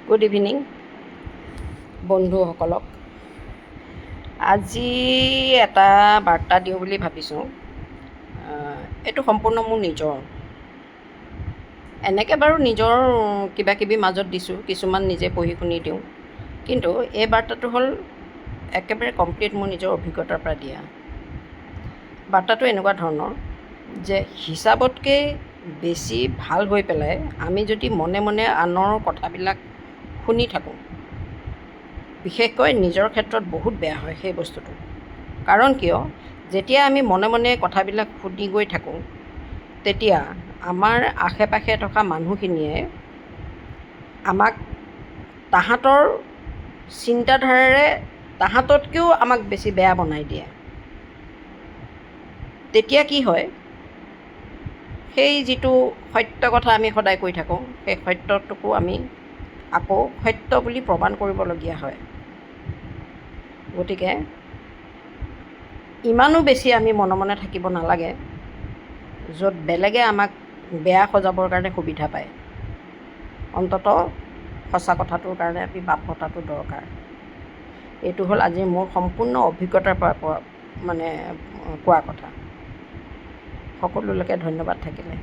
Good evening বন্ধুসকলক। আজি এটা বাৰ্তা দিওঁ বুলি ভাবিছোঁ। এইটো সম্পূৰ্ণ মোৰ নিজৰ, এনেকৈ বাৰু নিজৰ কিবা কিবি মাজত দিছোঁ, কিছুমান নিজে পঢ়ি শুনি দিওঁ, কিন্তু এই বাৰ্তাটো হ'ল একেবাৰে কমপ্লিট মোৰ নিজৰ অভিজ্ঞতাৰ পৰা দিয়া। বাৰ্তাটো এনেকুৱা ধৰণৰ যে হিচাপতকৈ বেছি ভাল হৈ পেলাই আমি যদি মনে মনে আনৰ কথাবিলাক শুনি থাকোঁ, বিশেষকৈ নিজৰ ক্ষেত্ৰত বহুত বেয়া হয় সেই বস্তুটো। কাৰণ কিয়, যেতিয়া আমি মনে মনে কথাবিলাক শুনি গৈ থাকোঁ, তেতিয়া আমাৰ আশে পাশে থকা মানুহখিনিয়ে আমাক তাহাঁতৰ চিন্তাধাৰাৰে তাহাঁততকৈও আমাক বেছি বেয়া বনাই দিয়ে। তেতিয়া কি হয়, সেই যিটো সত্য কথা আমি সদায় কৈ থাকোঁ, সেই সত্যটোকো আমি আকৌ সত্য বুলি প্ৰমাণ কৰিবলগীয়া হয়। গতিকে ইমানো বেছি আমি মনে মনে থাকিব নালাগে য'ত বেলেগে আমাক বেয়া সজাবৰ কাৰণে সুবিধা পায়। অন্ততঃ সঁচা কথাটোৰ কাৰণে আমি মাত মতাটো দৰকাৰ। এইটো হ'ল আজিৰ মোৰ সম্পূৰ্ণ অভিজ্ঞতাৰ পৰা মানে কোৱা কথা। সকলোলৈকে ধন্যবাদ থাকিলে।